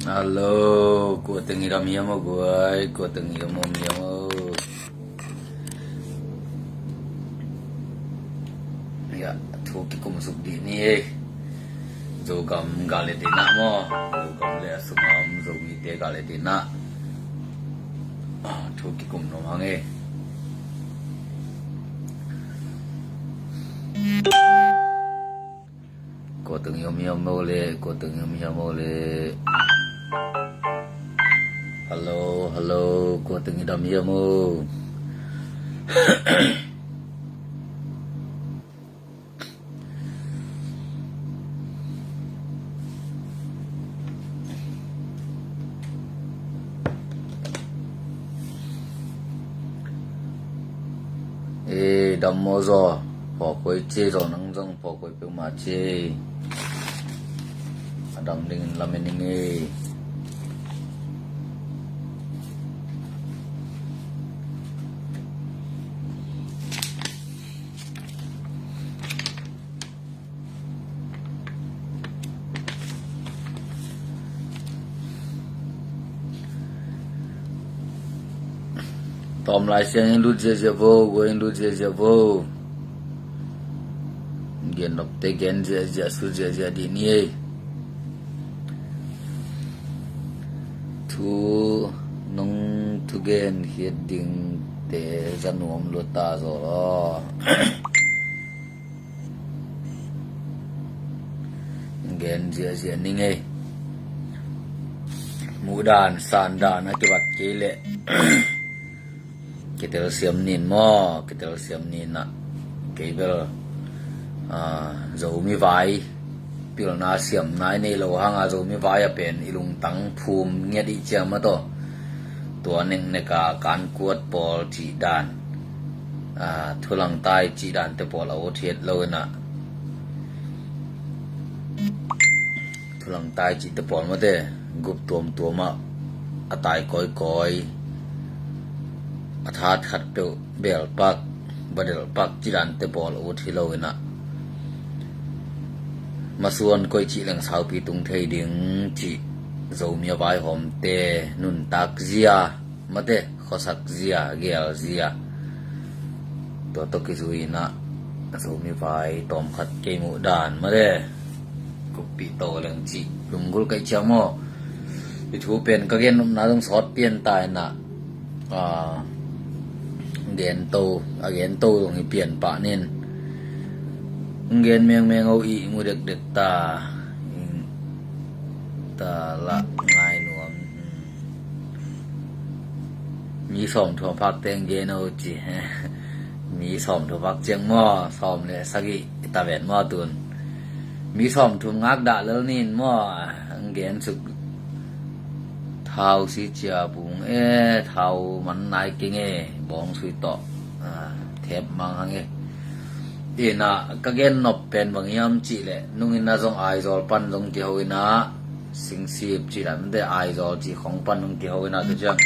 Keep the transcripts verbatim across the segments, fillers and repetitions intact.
Hello, kua teng i dam hiam aw guai, kua teng i om om hiam aw. Ya, thu kikum suk dih ni ei. Zogam gah le dih nah maw. Zogam le a sungah om Zomite gah le dih nah. Ah, thu kikum nuam hang ei. Kua teng i om hiam aw le, kua teng i om hiam aw le. Hello, hello, kua teng i dam hiam aw. E, dam maw zaw, phawk huai ci ei zaw, nang zong phawk huai peuhmah ci ei. A dam dingin lamen ing ei. Tawm Lai Siang in lut ziahziah vo, guai in lut ziahziah vo. Gen nopte gen ziahziah, sut ziahziah dih ni ei. Thu nong thugen khiat dingte za nuam lua ta zaw law. Gen ziahziah ning ei. Muhdan sandan a kibat kei leh kitelsiam nin maw, kitelsiam nin ah kei bel, ah, Zomi vai pilna siamna i nei lo hanga Zomi vai a pen i lungtang phum ngiat i ciam a tawh. Tua neknek a kankuat pawl cih dan, ah, thulangtai cih dante pawl a ut hiat lo inah. Thulangtai cihte pawl mate gup tuamtuam ah a tai kawikawi, a that khat peuh belpak, badelpak cih dante pawl a ut hi lo inah. Masuan koi cih leng saupi tung thei ding cih Zomi a vaihawmte nuntak zia mate, khuasak zia, gel zia. Tua tawh kizui inah Zomi vai tawmkhat kei muhdan mate kuppih to leng cih lunggulh kaih ciam aw. I thu pen ka gen nopna zong sawt pian ta inah, ah, gen to, a gen to zong hi pian pah nin. Gen mengmeng aw, i mu dekdek ta. Ta lah ngai nuam. Mi sawmthum a phak teng gen aw ci. Mi sawmthum a phak ciang maw, sawm le sagih i ta ven maw tun. Mi sawmthum ngak dah lel nin maw, ang gen suk. Thau si cia bung e, thau man nai keng e, bawng sui tawh, ah, thep mang hang e. Inah ka gen nop pen bang hiam cih leh, nung inah zong Aizawl pan zong kiho inah, Singsip cih dan mate, Aizawl cih khong pan zong kiho inah, tua ciang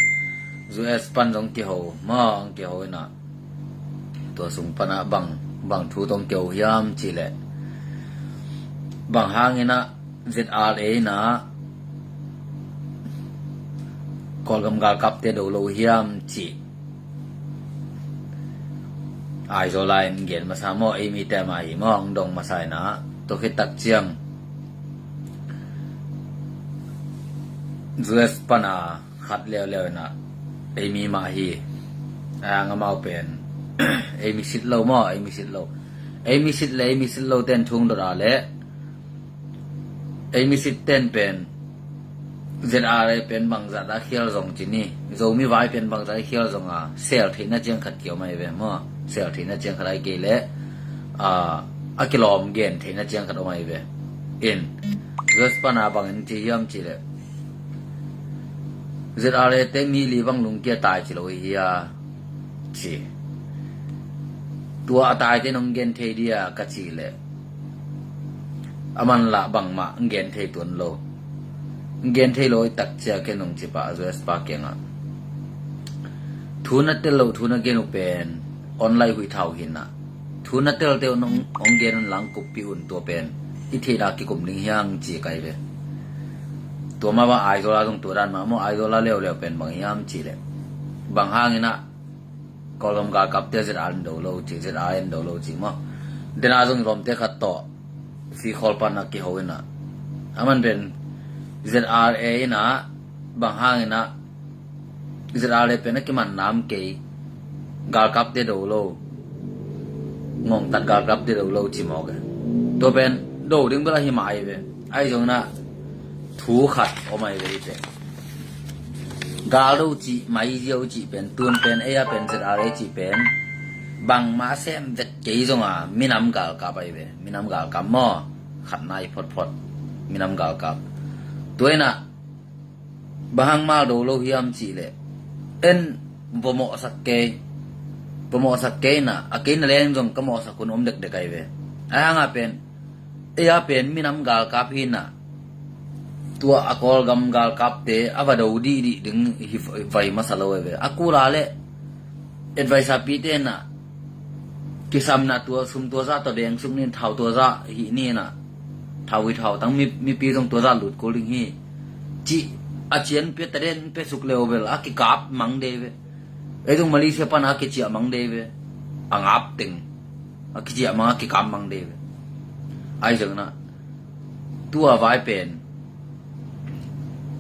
U S pan zong kiho, ma zong kiho inah. Tua sung panah bang, bang thu tawh kiho hiam cih leh, bang hang inah Z R A inah Kawlgam galkapte do lo hiam cih Aizawl lai in gen masa maw, ei mite mah hi maw, ang dong masa inah, tua khit tak ciang U S pana khat leuleu inah ei mi mah hi. A, ang amau pen ei mi sit lo maw, ei mi sit lo. Ei mi sit le ei mi sit lo ten thung dot a le ei mi sit ten pen Z R A pen bangzah a khial zong ci ni. Zomi vai pen bangzah a khial zong a sel theihna ciang khat kiom ahi ve maw. Sel theihna ciang khat ahi kei le, a, a kilawm gen theihna ciang khat om ahi ve. In U S pana bangin ci hiam cih leh, Z R A te mi li bang lungkia tai ci lo hi hia ci. Tua a taite nong gen thei dia ka cih leh, a man lah bangmah gen thei tuan lo. Gen thei lo i tak cia ken nong ci pah, U S pa kiangah. Thu na tel lo, thu na gen uh pen online huih thau hinah. Thu na telte uh nong, hong gen un lang kuppih un, tua pen i theihna kikum ding hiang ci kai ve. Tua mah bang Aizawl ah zong tua dan mah maw, Aizawl ah leuleu pen bang hiam cih leh, bang hangin ah Kawlgam galkapte ZRA in do lo cih, ZRA in do lo cih maw. Dena zong i lawmte khat tawh Sikhawl pan a kiho in ah, aman pen ZRA in ah, bang hangin ah ZRA le pen a kiman nam kei, galkapte do lo, ngongtat galkapte do lo ci mawk e. Tua pen do ding bel ahi mah ahi ve. Ahi zongin ah thu khat om ahi ve i pen. Gal do cih, mai zia uh cih pen, tun pen, ei a pen ZRA cih pen bangmah sem vet kei zonga minam galkap ahi ve. Minam galkap maw, khatna i photphot, minam galkap. Tua in ah bang hang mal do lo hiam cih leh, en va mawhsak kei, va mawhsak kei in ah, a kei na leng zong ka mawhsak hun om dekdek ahi ve. Ahi hang a pen, ei a pen minam galkap hi in ah, tua a Kawlgam galkapte a va do dihdih ding hi vai masa lo ahi ve. A kul a leh advice a pite in ah, kisam in ah tua sum tua zah tawh deng suk ni in, thau tua zah hih ni in ah, thau hi thau tang, mi, mipi zong tua zah lut kul ding hi, cih a cian pia, taden pia suk leu bel a kikap mang dei ve. Ei zong Malaysia pan a kiciah mang dei ve. A ngap teng a kiciah mang, a kikap mang dei ve. Ahi zongin ah tua vai pen,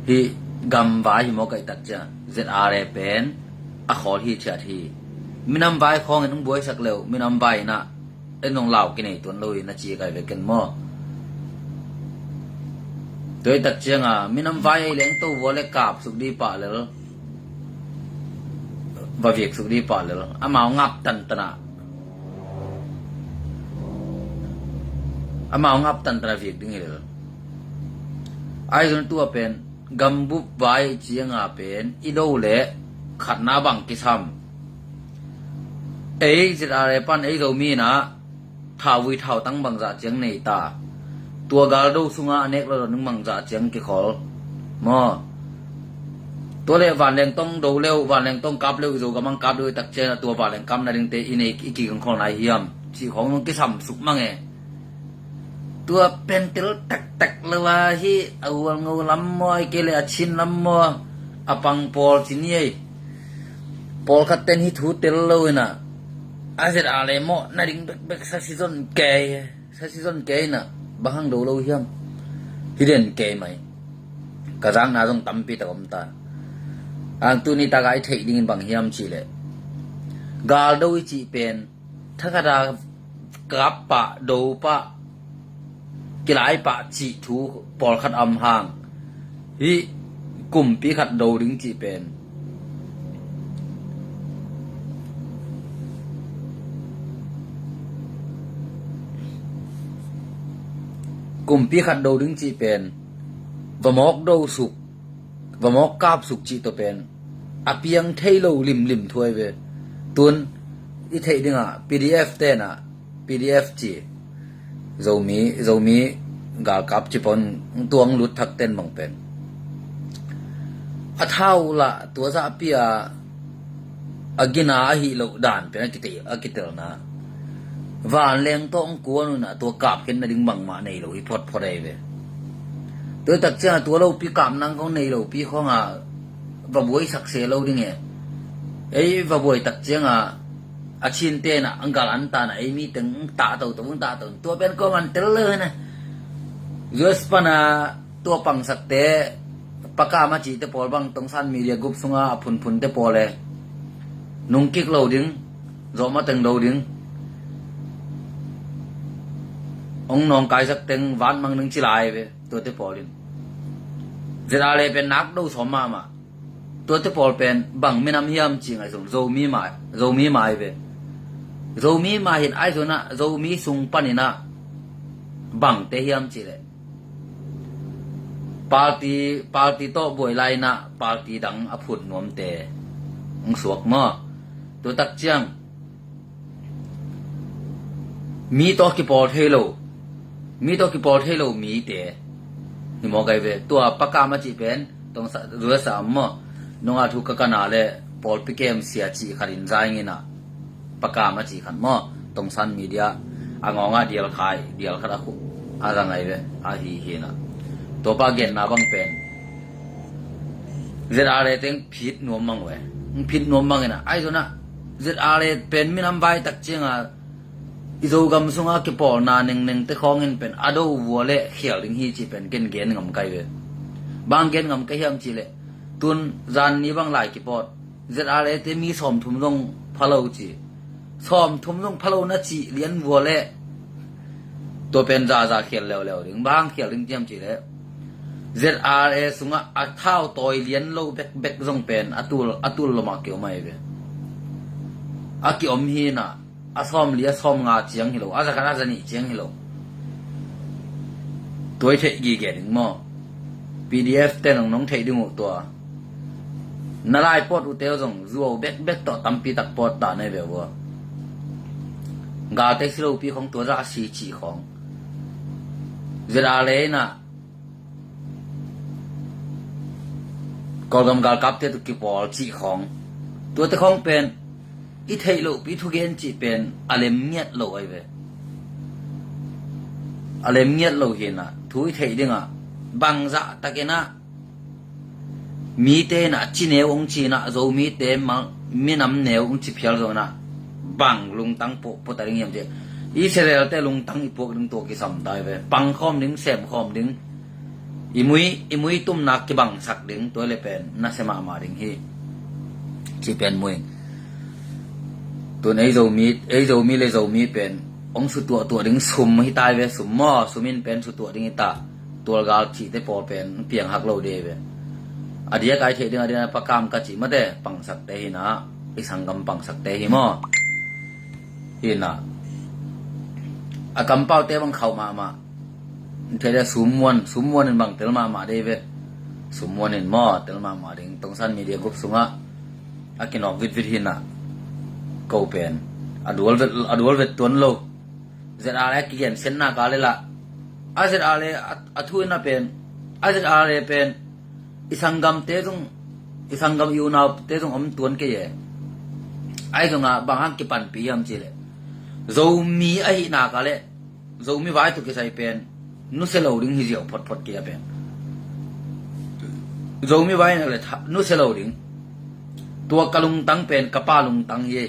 hih gam vai hi maw, kaihtak ciang ZRA pen a khawl hi thiat hi. Minam vai khawngin hong buaisak leu, minam vai in ah en zong lau kinei tuan lo hi na ci kai ve ken maw. Tua i tak cianga minam vai ei leng to vua le kap suk di pah lel, va viak suk di pah lel, amau ngap tantana, amau ngap tantana viak ding hi lel. Ahi zong tua pen gambup vai cianga pen i do le khatna bang kisam. Ei ZRA pan ei Zomi in ah thauvui thautang bangzah ciang nei ta. Tua galdo sunga a nek lo ding bangzah ciang kikhol maw. Tua le vanleng tong do leu, vanleng tong kap leu, i Zogam ang kap leu i tak ciang a tua vanleng kap nadingte i nei, i kigangkhol nai hiam cih khong nung kisam suk mang e. Tua pen tel taktak lo a hi, a Hualngo lam maw, ahih kei leh a Chin lam maw, a pang pawl ci ni ei. Pawlkhat ten hi thu tel lo in ah, a ZRA le mawh nading bekbek sa season kei, sa season kei in ah, bang hang do lo hiam? Hi den kei mai. Ka zakna zong tampi tak om ta. Ang tuni tak a i theih dingin bang hiam cih leh, galdo i cih pen thakhat a kap pah, do pah, kilai pah cih thu pawlkhat a om hang, hih kumpi khat do ding cih pen, kumpi khat do ding cih pen va mawk do suk, va mawk kap suk cih tawh pen a piang thei lo limlim thu ahi ve. Tun i theih dingah PDF ten ah, PDF ci, Zomi, Zomi galkap ci pon tuang lut thak ten bang pen a thau lah tua zah pi a, a gina ahi loh dan pen a kite-, a kitelna. Vanleng tawh hong kuan un ah tua kap khen nading bangmah nei lo hi photphot ahi ve. Tua tak ciangah tua lopi kap nang kong nei lopi khawngah va buaisak se lo ding e. Ei va buai tak ciangah a Chin ten ah ang gal an tan ah ei mi teng ang tah toto, ang tah toto. Tua pen kawman tel lo hi na. US pan a tua pangsakte, pakam a cihte pawl bang Tongsan Media Group sunga a phunphunte pawl e, nungkik lo ding, zawhma teng do ding, hong nawngkaisak teng vatmang ding ci lai ve, tuate pawl in. ZRA le pen nak do sawm mahmah. Tuate pawl pen bang minam hiam ci ngaih zong Zomi mah, Zomi mah ahi ve. Zomi mah hin ahi zongin ah Zomi sung panin ah bangte hiam cih leh, party, party tawh buai lai-in ah party dang a phut nuamte hong suak maw. Tua tak ciang mi tawh kipawl thei lo, mi tawh kipawl thei lo mite hi mawk ahi ve. Tua pakam a cih pen Tongsan, US a om maw, nunga thu ka kana le pawlpi kem sia cih khat in zaingin ah pakam a cih khat maw, Tongsan Media a ngawngah dial khai, dial khat a khu a za ngai ve, ahi hi na. Tuapa genna bang pen Z R A teng phit nuam mang ve. Phit nuam mang inah, ahi zongin ah Z R A pen minam vai tak ciangah i Zogam sungah kipawlna nengneng te khawng in pen a do vua le khial ding hi cih pen ken gen ngam kai ve. Bang gen ngam kai hiam cih leh, tun zan ni bang lai kipawt, Z R A te mi sawmthum zong pha lo ci. Sawmthum zong pha lo na cih lian vua le, tua pen zaza khial leuleu ding. Bang khial ding ciam cih leh, Z R A sungah a thau tawi lian lo bekbek zong pen a tul, a tul lomah kiom ahi ve. A kiom hi inah, a sawmli a sawmnga ciang hi lo, a zakhat a zanih ciang hi lo. Tua i theih gige ding maw? P D F te nong, nong theih ding uh tua. Na lai pawt uh te uh zong zuau bekbek tawh tampi tak pawt ta nei ve vua. Galte si lopi khawng tua zah a si cih khawng. Z R A inah Kawlgam galkapte tawh kipawl cih khawng. Tuate khawng pen i theih lohpi thugen cih pen a lem ngiat lo ahi ve. A lem ngiat lo hi inah, thu i theih dingah bangzah takin ah mite inah ci neu hong ci inah, Zomite mal, minam neu hong ci phial zong inah bang lungtang puakpuak ta ding hiam cih. Israel te lungtang i puak ding tua kisam ta ahi ve. Pangkhawm ding, semkhawm ding. I mui, i mui tumna kibangsak ding, tua le pen nasia mahmah ding hi. Ci pen mui. Tun ei Zomi, ei Zomi le Zomi pen hong sutuahtuah ding sum hi tai ve, sum maw, sum in pen sutuah ding hi ta. Tualgal cihte pawl pen piang hak lo dei ve. A diak ai theih ding a diak pakam ka cih mate, pangsakte hi inah, i sanggam pangsakte hi maw. Hi inah, a kampaute bang khauh mahmah. Thei le summuan, summuan in bang tel mahmah dei ve. Summuan in maw, tel mahmah ding. Tongsan Media Group sungah a kinawk vitvit hi inah, ko pen a dual vet, a dual vet tuan lo. Z R A kigen senna ka le lah, a Z R A a, a thu inah pen, a Z R A pen i sanggamte zong, i sanggam i unaute zong om tuan kei e. Ahi zongah bang hang kipanpih hiam cih leh, Zomi ahihna ka le, Zomi vai tawh kisai pen nusia lo ding hi ziau photphot kei a pen. Zomi vai na le tha, nusia lo ding. Tua ka lungtang pen ka pa lungtang hi.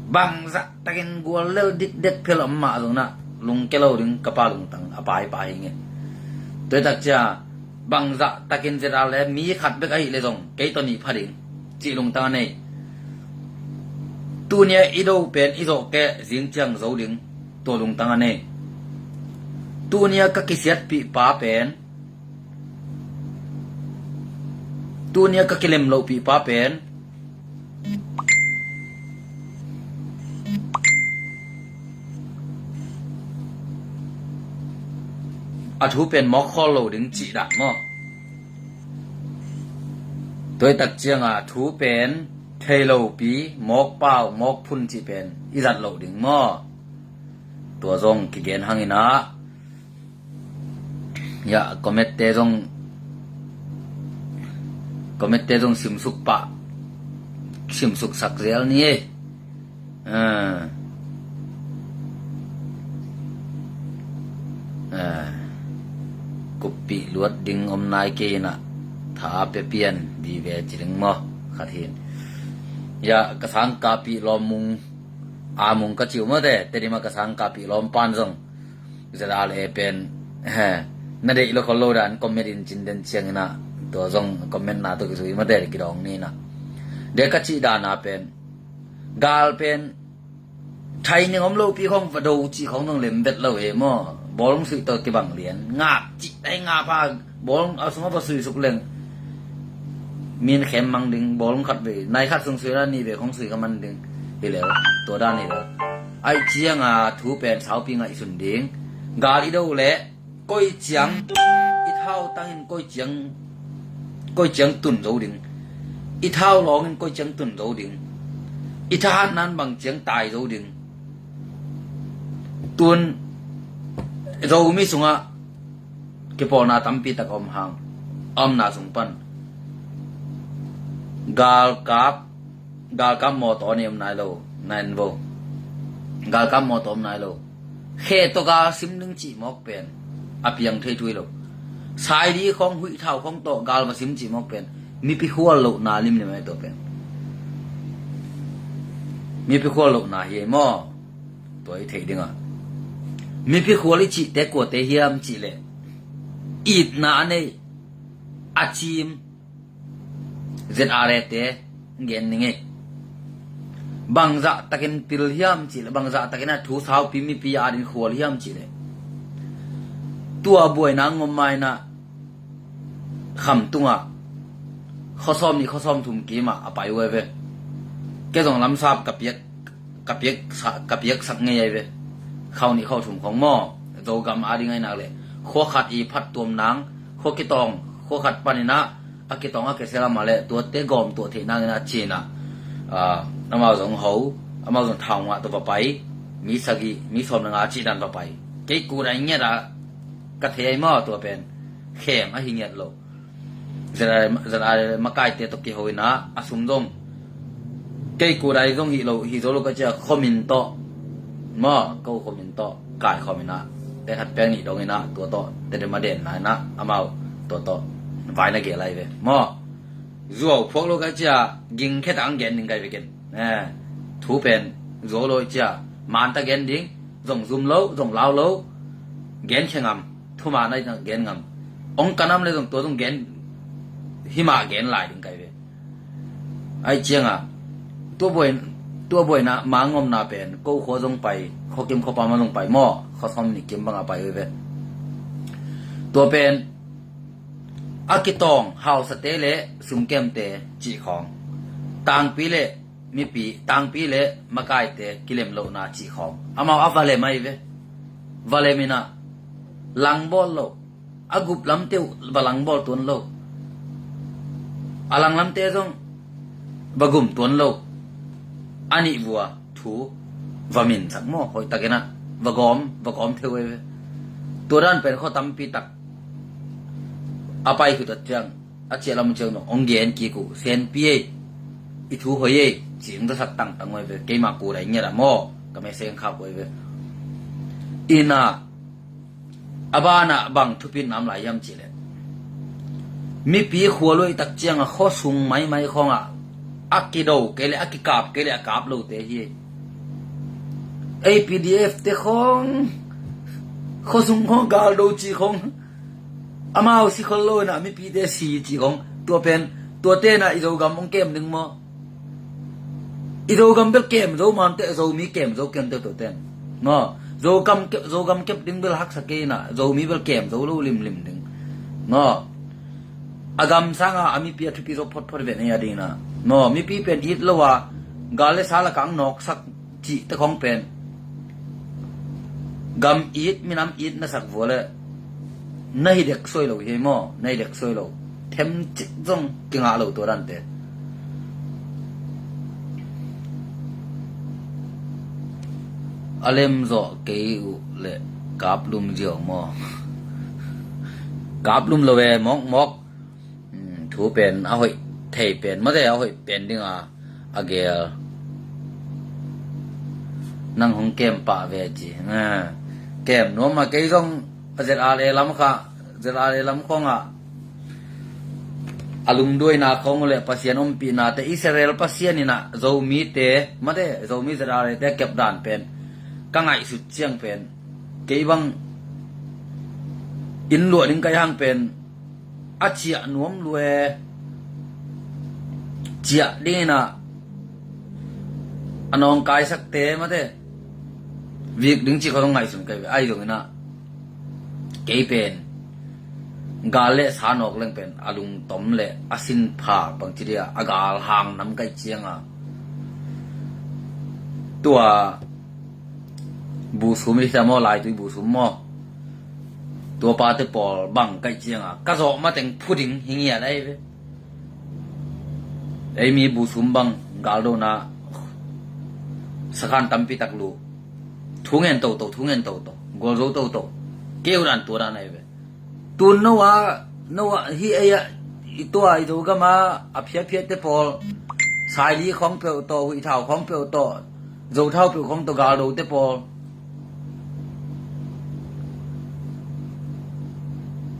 Bangzah takin gual lel dikdek phial om mah zong inah lungke lo ding, ka pa lungtang a paipai hi nge. Tua tak cia bangzah takin Z R A le mi khat bek ahih le zong kei tawh nih pha ding cih lungtang a nei. Tuni a i do pen i zawh kei zing ciang zo ding, tua lungtang a nei. Tuni a ka kisiatpih pa pen, tuni a ka kilem lohpih pa pen a thu pen mawk khawl lo ding cih dan maw? Tua i tak ciangah a thu pen thei lopi, mawk pau, mawk phun cih pen i zat loh ding maw? Tua zong kigen hang inah, ya, comment te zong, comment te zong simsuk pah, simsuk sak zel ni. Eh. Eh. Kuppih luat ding om nai kei inah, tha pia pian vive ci ding maw? Khat hin. Ya, ka sangkahpih lawm mung, a mung ka ci uh mawte, Tedim a ka sangkahpih lawm pan zong Z R A pen, he, na deih lo khol lo dan comment in cin den ciang inah, tua zong comment na tua kizui mawte, kidawng ni inah. Dei ka cih dan a pen, gal pen training om lopi khawng va do cih khawng dong lem vet lo e maw? Bawlung suih tawh kibang lian. Ngap cih tai ngap a, bawlung a sungah va sui suk leng, min khem mang ding. Bawlung khat vei, nai khat sung sui na nih vei khawng sui ka man ding. Hi leu, tua dan hi leu. Aih ciang a thu pen saupi ngaihsun ding. Gal i do leh koi ciang i thautang in koi ciang, koi ciang tun zo ding. I thau lawng in koi ciang tun zo ding. I thahatna in bang ciang tai zo ding. Tun Zomi sungah kipawlna tampi tak a om hang, a omna sung pan galkap, galkap mawtaw nei om nai lo, na en vo. Galkap mawtaw om nai lo. Khe tawh gal sim ding cih mawk pen a piang thei thu hi lo. Saidi khawng, huih thau khawng tawh gal va sim cih mawk pen Mipi khual lohna limlim ahi tua pen. Mipi khual lohna hi ei maw? Tua i theih dingah mipi khual i cihte kuate hiam cihleh, itna a nei, a cim, Z R A te gen ning ei. Bangzah takin pil hiam cihleh, bangzah takin a thu saupi mipi adin khual hiam cihleh, tua buaina ngom mainah Khamtungah khuasawm nih khuasawm thum kimah a pai uh ai ve. Kei zong lamsap ka piak ka piak ka piaksak ngei ai ve. Khau nih khau thum khong maw, Zogam a ding ai nak leh khua khat i phat tuam nang, khua kitawng, khua khat paninah a kitawng a kisia lamah leh tuate gawm tuah theih nangin a cinah, amau zong ho, amau zong thau ngah tawh va pai. Mi sagih, mi sawm le nga a cih dan va pai. Kei kut ai ngiat ah ka thei ai maw? Tua pen khem ahi ngiat lo. Zan a makaite tawh kiho inah a sum zong kei kudai zong hih lo, hih zo lo ka cia khomin tawh maw, ko khomin tawh kaikhawm inah te khat pek nih dong inah tua tawh te dem a den lai inah amau tua tawh vai na gel lai ve maw. Zuau phuak lo ka cia ging khe tang gen ding kai ve ken. Thu pen zuau lo cia manta gen ding, zong zum lo, zong lau lo, gen khe ngam. Thuma nai gen ngam. Ong kanam le zong tua zong gen, himah gen lai ding kai ve. Ai cianga tua buai, tua buaina mangomna pen ko khua zong pai, khuakim khuapama zong pai maw, khuasawm nih kim banga pai ve. Tua pen a kitawng hausate le sumkemte cih khawng, tangpi le mipi, tangpi le makaite kilem lohna cih khawng amau a valem ai ve. Valem inah langbawl lo, a gup lamte uh va langbawl tuan lo, a langlamte zong va gum tuan lo. A nih vua thu va minsak maw, hoihtakinah va gawm, va gawm theu ai ve. Tua dan pen khua tampi tak a pai khutat ciang a ciah lam ciang no ong gen kik uh, senpi ei, i thu hoi ei, ci ong zasak tangtang uh ai ve. Keima kudai ngiat ah maw, ka meseng khak uh ai ve. Inah a banah bang thupit nam lai hiam cihleh, mipi khua luai tak cianga khuasung maimai khawngah a kido kei le a kikap kei le a kap lote hi ei. A P D F te khawng khuasung khawng galdo ci khawng amau si khol lo inah mipite si ci khawng, tua pen tuate inah i Zogam ong kem ding maw? I Zogam bel kem zo mante, Zomi kem zo kem teu teu ten. No, Zogam kep, Zogam kep ding bel haksa kei inah Zomi bel kem zo lo limlim ding. No, a gam sanga a mipi a thupi zo photphot ven ei a ding inah. No, mipi pen it lo a gal le sa lakah ang nawksak cihte khawng pen gam it, minam it na sak vua le na hi dek suai lo hi maw, na hi dek suai lo. Themcik zong kingah lo tua dante. A lem zawh kei uh le kaplum ziau maw? Kaplum lo ve mawkmawk. Thu pen a hoih thei pen mate, a hoih pen dinga a gel. Nang hong kem pah ve ci. Kem nuam a, kei zong a Z R A lam kha, Z R A lam khawngah a lungduaina khawng uh le Pasian ompihnate, Israel Pasian inah Zomite mate, Zomi Z R A te a kepdan pen ka ngaihsut ciang pen kei bang inn luah ding kai hang pen a ciah nuam lua e. Ciah ding inah a nawngkaisakte mate vik ding cih kha zong ngaihsun kai ve. Ai zong inah kei pen gal le sa nawk leng pen a lungtom le a sinpha bangci dia a gal hang nam kai cianga tua busum i hita maw, laitui busum maw, tua pate pawl bang kaih cianga ka zawh mateng phu ding hi ngiat ahi ve. Ei mi busum bang galdona sakhan tampi tak lu. Thu ngen toto, thu ngen toto, gualzo toto. Keu dan tua dan ahi ve. Tun no a, no a hi ei a, i tua i Zogam a a phiatphiatte pawl, saili khawng peuh tawh, huihthau khawng peuh tawh, zothau peuh khawng tawh galdote pawl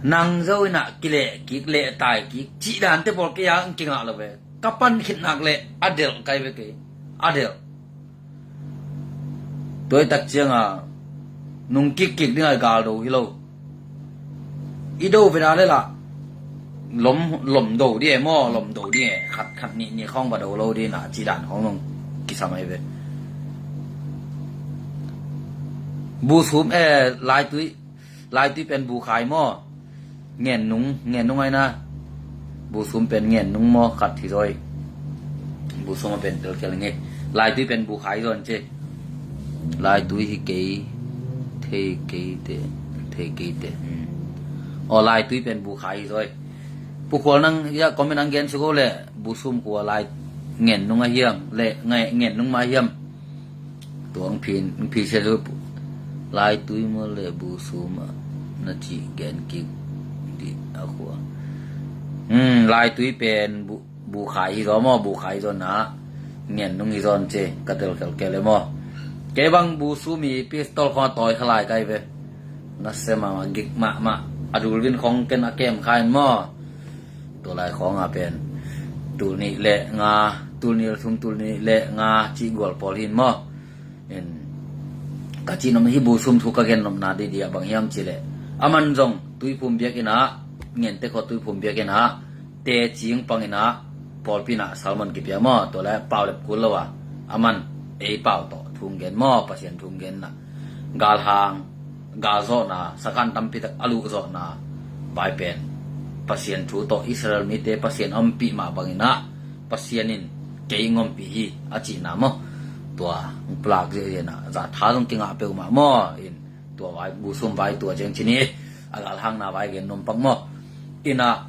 Nang zo in ah kileh kik, leh tai kik cih dante pawl kei a ang kingah lo ve. Ka pan khit nak leh a delh kai ve kei. A delh. Tua i tak ciang a nung kik kik ding a gal do hi lo. I do ve da le lah lom, lom do ding e maw, lom do ding e. Khat khat nih nih khawng va do lo ding a cih dan khawng nung kisam ai ve. Bu sum e, laitui, laitui pen bu khai maw. Ngen nung, ngen nung ai na. Bu sum pen ngen nung maw, khat hi zaw. Bu sum a pen telkhel nge. Laitui pen bu khai zaw an ci. Laitui hi kei, thei kei te, thei kei te. Hmm. Aw, laitui pen bu khai hi zaw. Pu Khual nang ya comment ang gen su ko le, bu sum khua lai ngen nung a hiam, le nge-, ngen nung ma hiam. Tua ang phin, ang phin sia lu laitui maw le bu sum a na ci gen kik di a khua. Hmm, laitui pen bu, bu khai hi zaw maw, bu khai zaw na. Ngen nung hi zaw an ci, ka telkhel kei le maw. Kei bang bu sum i pistol khawng a tawi kha lai kai ve. Na se mahmah, gik mahmah. A dul vin khawng ken a kem kha in maw. Tua lai khawng a pen tul nih le nga, tul nih le thum, tul nih le nga cih gual pawl hin maw. In ka cih nop hi, bu sum thu ka gen nopna didi a bang hiam cih leh, a man zong Tuiphum biakinn ah, Ngente khua Tuiphum biakinn ah tecing pang in ah, pawlpi in ah sermon kipia maw. Tua lai pau lep kul lo a, a man ei pau tawh thu gen maw, Pasian thu gen na. Galhang, gal zawhna, sakhan tampi tak a luh zawhna vai pen Pasian thu tawh Israel mite Pasian a ompih mah bangin ah, Pasian in kei ong ompih hi a cihna maw. Tua ong pulak ziahziah in ah, zahtha zong kingah peuhmah maw. In tua vai, bu sum vai tua ciang ci ni. A galhangna vai gen nuam pak maw. In ah,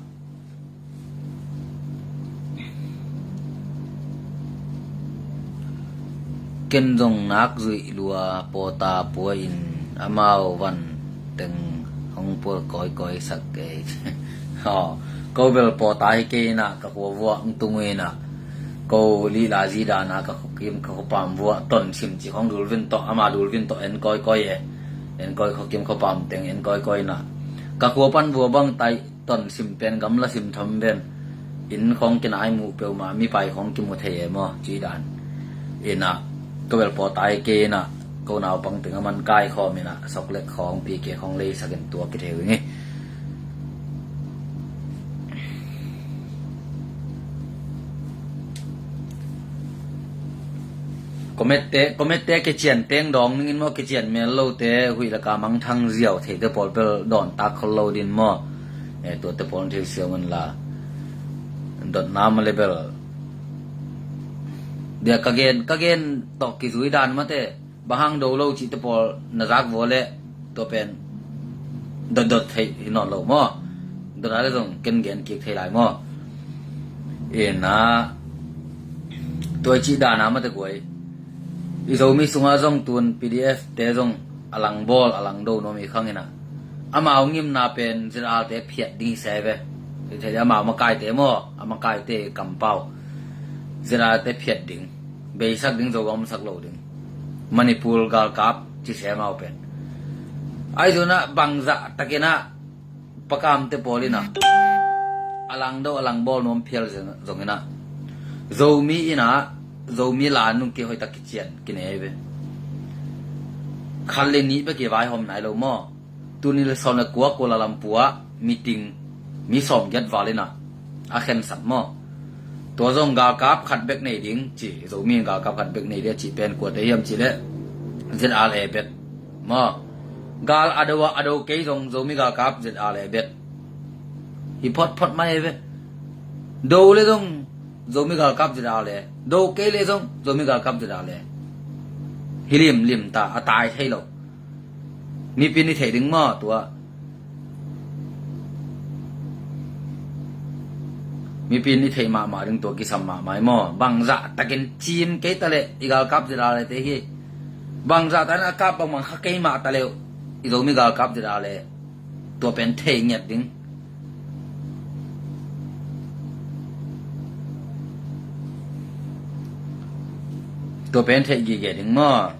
ken zong nak zuih lua pawta pua in amau van teng hong pual kawikawi sak kei. Aw, ko bel pawta hi kei in ah, ka khua vuah hong tung uh in ah, ko lihla zi dan a ka khuakim ka khuapam vuah tonsim cih khawng dul vin tawh, ama dul vin tawh en kawikawi e. En kawi, khuakim khuapam teng en kawikawi in ah, ka khua pan vuah bang tai tonsim pen gamla sim tham ven. Inn khawng kinai muh peuhmah, mipai khawng kimu thei e maw, cih dan. In ah, ko bel pawta hi kei in ah, ko naupang teng a man kaikhawm in ah, soklek khawng, pike khawng leisak in tua kithei uh ing e. Komette, komette kician teng dawng ning in maw, kician mel lote, huih laka mangthang ziau theite pawl bel dawntak khol lo din maw. Eh, tuate pawl thei siau man la. Dotna ma le bel. Dia ka gen, ka gen tawh kizui dan mate. Bang hang do lo cihte pawl na zak vua leh tua pen dotdot thei hi nawn lo maw. Dot a le zong ken gen kik thei lai maw. Ina tua i cih dana mate guai. I Zomi sungah zong tun P D F te zong a lang bawl, a lang do nuam i khang ina. Amau ngimna pen Z R te phiat ding i se ve. I thei amau makaite maw, a makaite kampau Z R te phiat ding. Beisak ding, Zogam sak lo ding. Manipur galkap ci se amau pen. Ahi zongin ah bangzah takin ah pakamte pawl in ah a lang do, a lang bawl nuam phial zongin ah Zomi in ah Zomi la nung kihoi tak kician kinei ve. Khat le nih bek i vaihawm nai lo maw. Tuni le sawm le kua Kuala Lumpur ah meeting mi sawm giat val in ah a khensat maw. Tua zong galkap khat bek nei ding ci, Zomi in galkap khat bek nei ding a cih pen kuate hiam cih leh Z R A bek maw. Gal a do a, a do kei zong Zomi galkap Z R A bek. Hi photphot mai ve. Do le zong Zomi galkap Z R A. Do kei le zong Zomi galkap Z R A. Hi limlim ta, a tai thei lo. Mipi in i theih ding maw tua. Mipi in i theih mahmah ding tua kisam mahmah hi maw. Bangzah takin cim kei ta leh i galkap Z R A te hi. Bangzah takin a kap bangmah kha kei mah ta leh i Zomi galkap Z R A tua pen thei ngiat ding. Tua pen thei gige ding maw.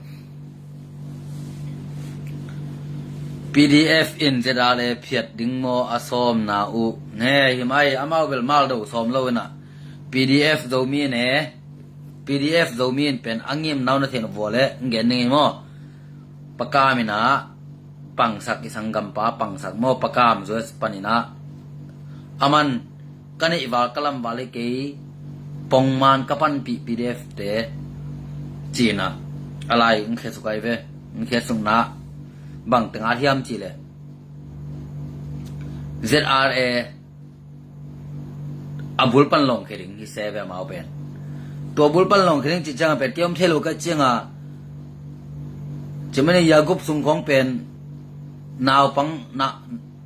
PDF in ZRA phiat ding maw a sawmna uh? Ne, him ai, amau bel mal do sawm lo inah PDF Zomi ne, PDF Zomi in pen a ngim nau na theih vua le ngen ning i maw? Pakam inah pangsak i sanggampa pangsak maw, pakam zuas paninah aman ka neih val ka lam val i kei pongman ka panpih PDF te cinah a lai in khiasuk ai ve. In khiasukna bang teng at hiam cih leh ZRA a bul pan lawng khia ding hi se ve amau pen. Tua bul pan lawng khia ding cih ciangah pen kei om thei lo ka ciangah cimani yagup sung khawng pen naupang na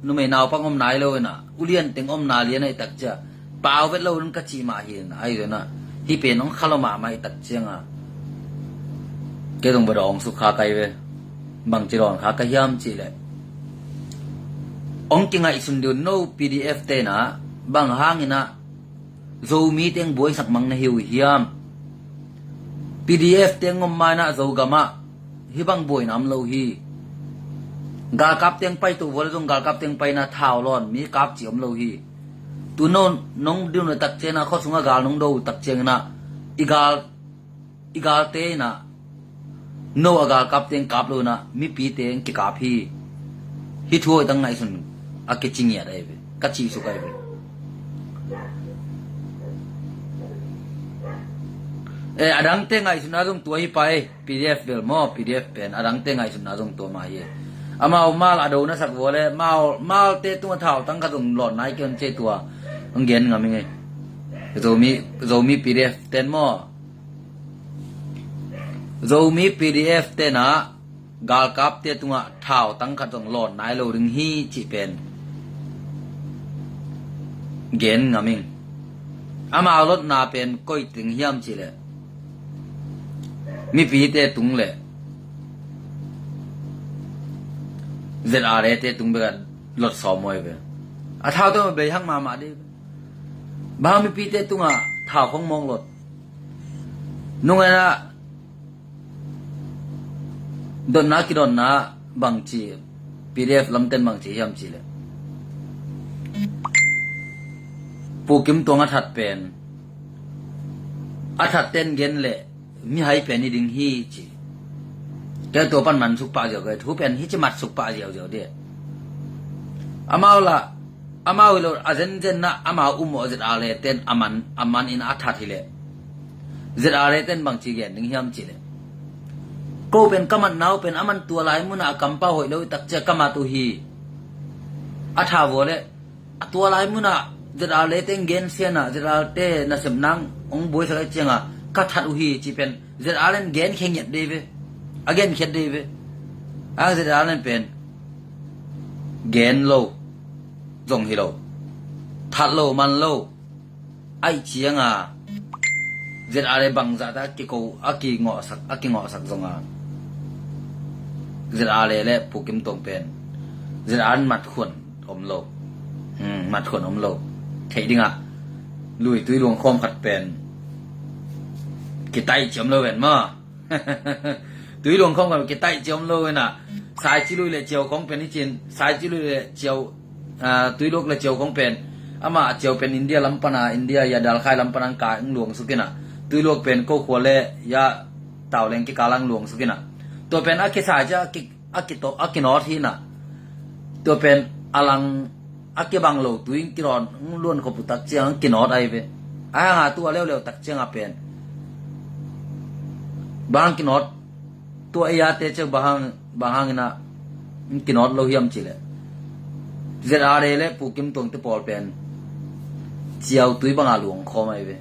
numei naupang om nai lo inah ulian teng om na lian ahi tak ciah pau vet lo in ka cih mah hi inah ai zo inah hih pen hong kha lo mahmah ahi tak ciangah kei zong ba dawng suk kha kai ve. Bangci dawn kha ka hiam cih leh hong kingaihsun dih un no PDF te inah bang hang inah Zomi teng buaisak mang na hi uh hiam? PDF teng om ma inah Zogamah hih bang buaina om lo hi. Galkap teng pai tuh vua le zong galkap teng pai inah thau lawn mi kap cih om lo hi. Tu no nong ding uh tak ciangah khua sungah gal nong do uh tak ciang inah i gal i galte inah no a galkap teng kap lo inah mipite in kikap hi. Hih thu hoih tang ngaihsun a kici ngiat ai ve, ka cih suk ai ve. Eh, a dangte ngaihsutna zong tua hi pai, PDF bel maw, PDF pen a dangte ngaihsutna zong tua mah hi. Amau mal a do na sak vua le mau malte tungah thau tang khat zong lawn nai kei on cei tua hong gen ngam ing ei. Zomi, Zomi PDF ten maw, Zomi PDF tenah galkapte tungah thau tang khat zong lawn nai lo ding hi cih pen gen ngam ing. Amau lotna pen koi teng hiam cih leh mipite tung le ZRA te tung bekah lot sawm huai ve. A thau tawh bei hang mahmah dih. Bang mipite tungah thau khong mawk lot. Nungaina dotna kidotna bangci PDF lamten bangci hiam cih leh Pu Kim Tuang a that pen a that ten gen leh mihai pen hi ding hi ci. Kei tua pan man suk pah ziau kei thu pen hi ci mat suk pah ziauziau dih. Amau lah amau hi lo a zenzen na amau um aw ZRA ten a man a man in a that hi leh ZRA ten bangci gen ding hiam cih leh ko pen ka mat nau pen a man tua lai munah a kampau hoih lo i takcia ka mat uh hi. A tha vua leh a tua lai munah ZRA te gen sianah ZRA te nasep nang hong buaisak ai ciangah ka that uh hi ci pen ZRA len gen khe ngiat dei ve. A gen khiat dei ve. A ZRA len pen gen lo zong hi lo, that lo man lo. Aih cianga ZRA bangzah ta a kiko a kingawhsak a kingawhsak zonga ZRA le Pu Kim Tuang pen ZRA matkhuan om lo. Hmm, matkhuan om lo. Theih dingah lui tui luang khawm khat pen kitaih ci om lo ven maw? Tui luang khawng kan kitaih ciau om lo inah. Sai ci lui le ciau khawng pen hi cin sai ci lui le ciau, ah, tui luak le ciau khawng pen ama a ciau pen India lam pana India ya dalkhai lam pana ang ka ang luang suk inah. Tui luak pen ko khua le ya tau leng kikal ang luang suk inah. Tua pen a kisai cia a ki a kito a kinawt hi inah. Tua pen a lang a kibang lo tui kidawn luan khop uh tak ciang kinawt ai ve. A hanga tu a leuleu tak cianga pen bang kinawt tua ei a te ciang bang hang bang hang inah kinawt lo hiam cih leh ZRA le Pu Kim Tuang te pawl pen ciau tui banga luang khawm ai ve.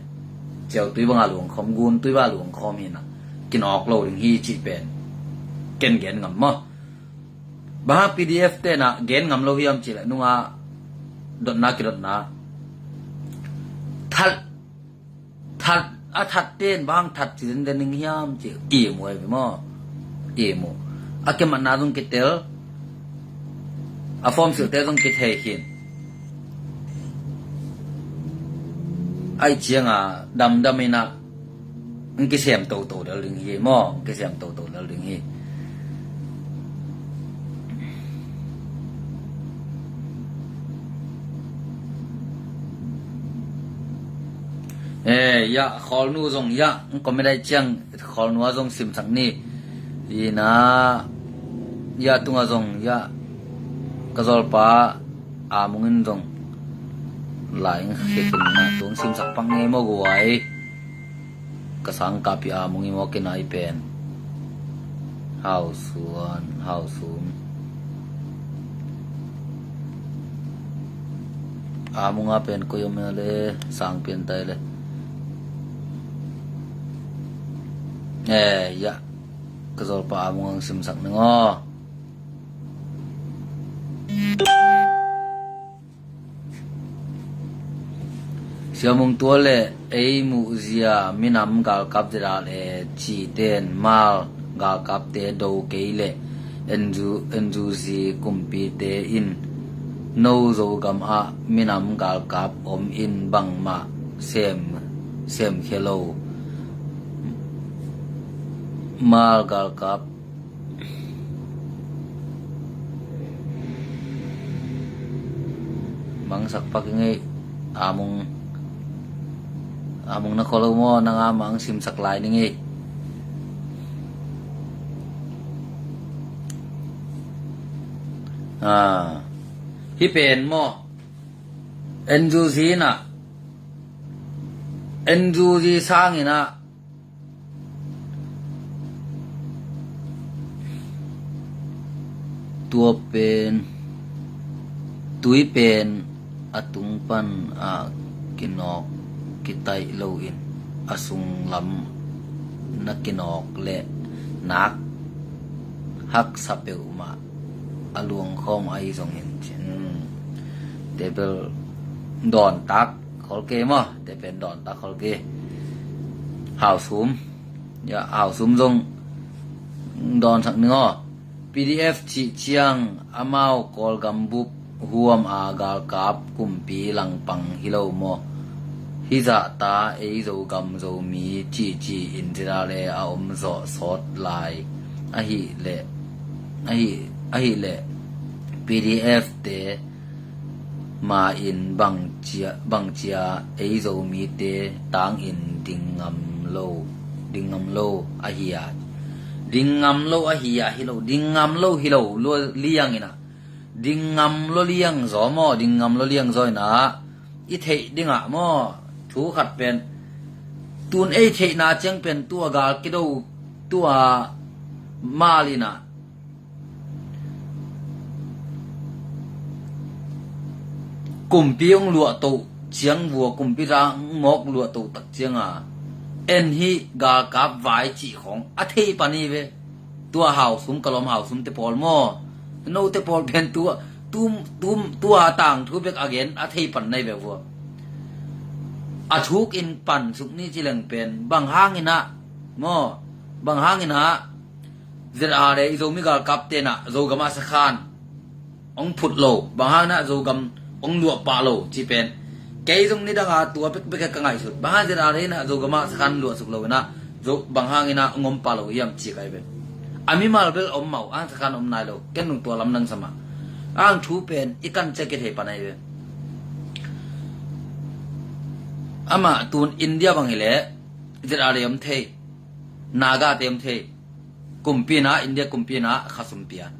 Ciau tui banga luang khawm gun tui banga luang khawm hi inah kinawk lo ding hi cih pen ken gen ngam maw? Bang hang PDF tenah gen ngam lo hiam cih leh nunga dotna kidotna that that a that ten bang hang that ci denden ding hiam cih i mu ai ve maw? I mu a kimatna zong kitel a form silhte zong kithei khin. Aih cianga damdam inah ang kisem toto dal ding hi maw? Ang kisem toto dal ding hi. Eh, ya, Khawlnu zong, ya, comment ah ciang Khawlnu ah zong simsak ni. Ina, ya, tungah zong, ya, ka zawlpa Amung in zong lai in khekhin na tung simsak pak ngei maw guai. Ka sangkap hi Amung i maw kinai pen. Hausuan, Hausum. Amung a pen koi om le sang pian tai le. Eh, ya. Ka zawlpa Amung ang simsak ning aw. Siamung tua le ei muhzia minam galkap zedal e citen mal galkapte do kei le enzu enzuzi kumpite in no Zogam ah minam galkap om in bangmah sem sem khia lo. Mal galkap mangsak pak i ngei. Amung, Amung na kholo maw, nang a mang simsak lai ni ngei. Ah, hi pen maw, enzuzi na, enzuzi sangina, tua pen, tui pen a tung pan a kinawk kitaih loin a sunglam na kinawk le nak haksa peuhmah a luangkhawm ahi zongin cin. Tebel dawntak khol kei maw? Te pen dawntak khol kei. Hausum. Ya, Hausum zong dawnsak ning aw. P D F cih ciang amau Kawlgam bup huam a galkap kumpi langpang hi lo maw? Hizahta ei Zogam Zomi cihcih in zira le a om zawh sawt lai ahileh, ahi, ahileh P D F te ma in bangcia, bangcia ei Zomite tangin ding ngam lo, ding ngam lo ahi a, ding ngam lo ahi a, hi lo, ding ngam lo hi lo, lua liang ina, ding ngam lo liang zaw maw, ding ngam lo liang zaw ina, i theih dingah maw, thu khat pen, tun ei theihna ciang pen tua gal kido, tua mal ina, kumpi hong luahtoh ciang vua, kumpi tang mawk luahtoh tak cianga en hi galkap vai cih khong a thei pan hi ve. Tua Hausum, ka lawm Hausum te pawl maw, no te pawl pen tua, tu, tu, tua tangthu bek a gen a thei pan nai ve vua. A thuk in pan suk ni ci leng pen bang hangin ah maw, bang hangin ah Z R A i Zomi galkap tenah Zogam ah sakhan hong phut lo, bang hangin ah Zogam hong luah pah lo ci pen. Kei zong nidang a tua bekbek ka ngaihsut. Bang hang Z R A inah Zogam ah sakhan luah suk lo inah, Zo, bang hangin ah hong om pah lo hiam ci kai pen. A mimal bel om mau, ang sakhan om nai lo, ken nung tua lam nang sama. Ang thu pen i kan cia kithei pan ai pen. Amah tun India bang hileh Z R A om thei, Naga te om thei. Kumpi inah, India kumpi inah khasum pia.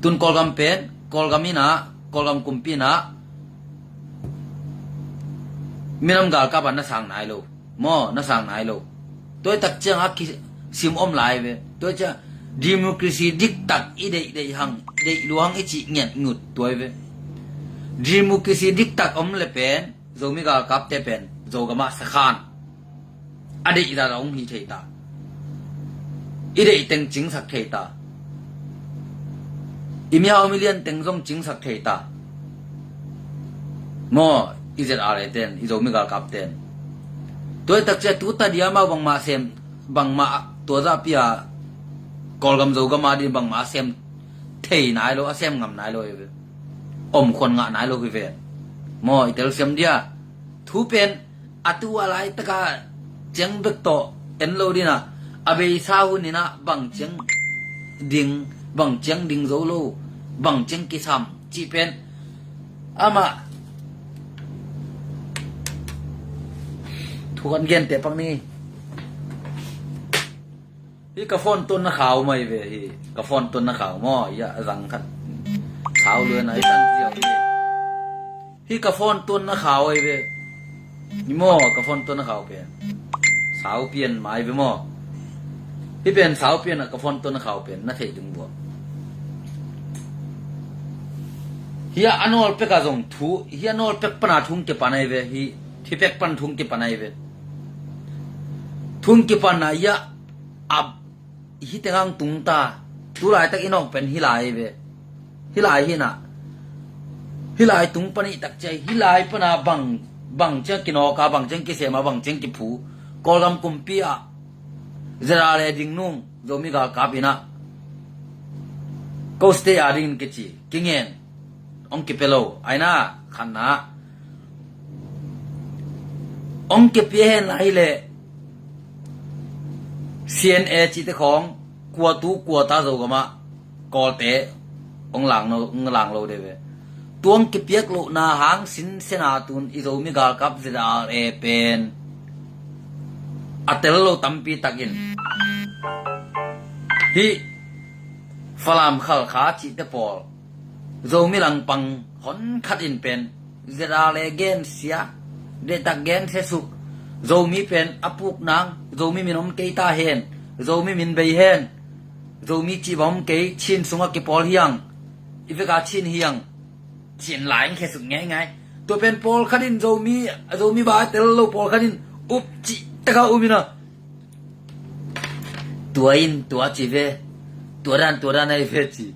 Tun Kawlgam pen, Kawlgam inah, Kawlgam kumpi inah minam galkap ah na sang nai lo. Maw, na sang nai lo. Tua i tak ciang a kisim om lai ve. Tua i ciang democracy diktak i deih deih hang, deih luang i cih ngiat ngut tua i ve. Democracy diktak om le pen, Zomi galkap te pen Zogam ah sakhan a deih zah zah hong hi thei ta. I deih teng cingsak thei ta. I mihau milian teng zong cingsak thei ta. Maw, i Z R A ten, i Zomi galkap ten. Tua i tak ciang tu ta dia mau bangmah sem, bangmah tua zah pia Kawlgam Zogam a din bangmah a sem thei nai lo, a sem ngam nai lo hi ve. Om khuan ngah nai lo hi ve. Maw, i telsiam dia. Thu pen a tu a laitaka ciang bek tawh en lo dinah, a beisa hun inah bang ciang ding, bang ciang ding zo lo, bang ciang kisam cih pen amah Thu kan gente pak ni. Hi ka phone tun na khau mai ve hi. Ka phone tun na khau maw? Ya zang khat. Khau luen ai tan ziau hi. Hi ka phone tun na khau ai ve. Ni maw ka phone tun na khau pen. Sau pian mai ve maw? Hi pen sau pian a ka phone tun na khau pen na thei dung bua. Hi a anol pek a zong thu. Hi anol pek pana thung ke panai ve hi. Hi pek pan thung ke panai ve. Thung ke pana ya a hi tengang tung ta. Tu laitak i nawk pen hi lai ve. Hi lai hi na. Hi lai tung pani tak cia hi lai pana bang bang ciang kinawka bang ciang kisema bang ciang kiphu. Kawlgam kumpi a zera le ding nung Zomi galkap ina. Ko stay a dingin kici kingen. Ong kipe lo aina khanna. Ong kipia hen lai le C N A cite khawng kua tu kua ta zo gama kawlte ong lang lo ong lang lo de ve. Tuang kipiak lo na hang sin sena tun i Zomi galkap Z R A pen a tel lo tampi takin hi Falam Khalkha cite pawl Zomi langpang hon khat in pen Z R A gen sia, detak gen sia suk, Zomi pen a puk nang, Zomi min om kei ta hen, Zomi min bei hen, Zomi cih bang om kei, Chin sungah kipawl hiang, i veka Chin hiang, Chin lai in khe suk ngei ngai. Tua pen pawl khat in Zomi, Zomi ba tel lo pawl khat in up cih taka um ina. Tua in tua ci ve, tua dan tua dan ai ve ci.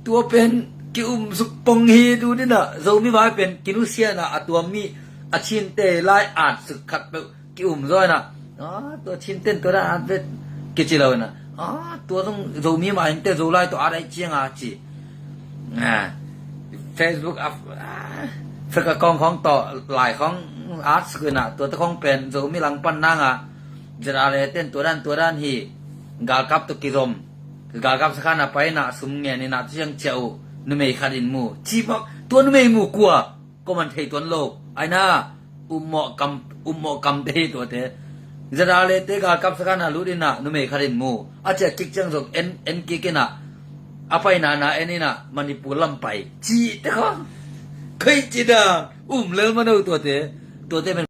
Tua pen ki um suk pong hi tu dina, Zomi vai pen kinusiana a tua mi a Chin te lai at suk khat peuh ki um zaw ina. Ah, tua Chin ten tua dan at ve kici lo ina. Ah, tua zong Zomi ma in te Zolai tua at ai cianga ci. Ah, Facebook a, ah, feka kong khong tawh lai khong at suk ina, tua te khong pen Zomi langpan nanga Z R A ten tua dan tua dan hi. Galkap tua kizom. Galkap sakhan a paina sum ngen ina tu siang cia uh. Numei khat in mu ci bak tua numei mu kua. Ko man thei tuan lo aina. Ummawh kam ummawh kam te hi tuate. Z R A te galkap sakhan a lut ina numei khat in mu a cia kik ciang zong en en kik ina. A paina na en ina Manipur lam pai ci te kho. Khoi ci da um lel mano tuate. Tuate men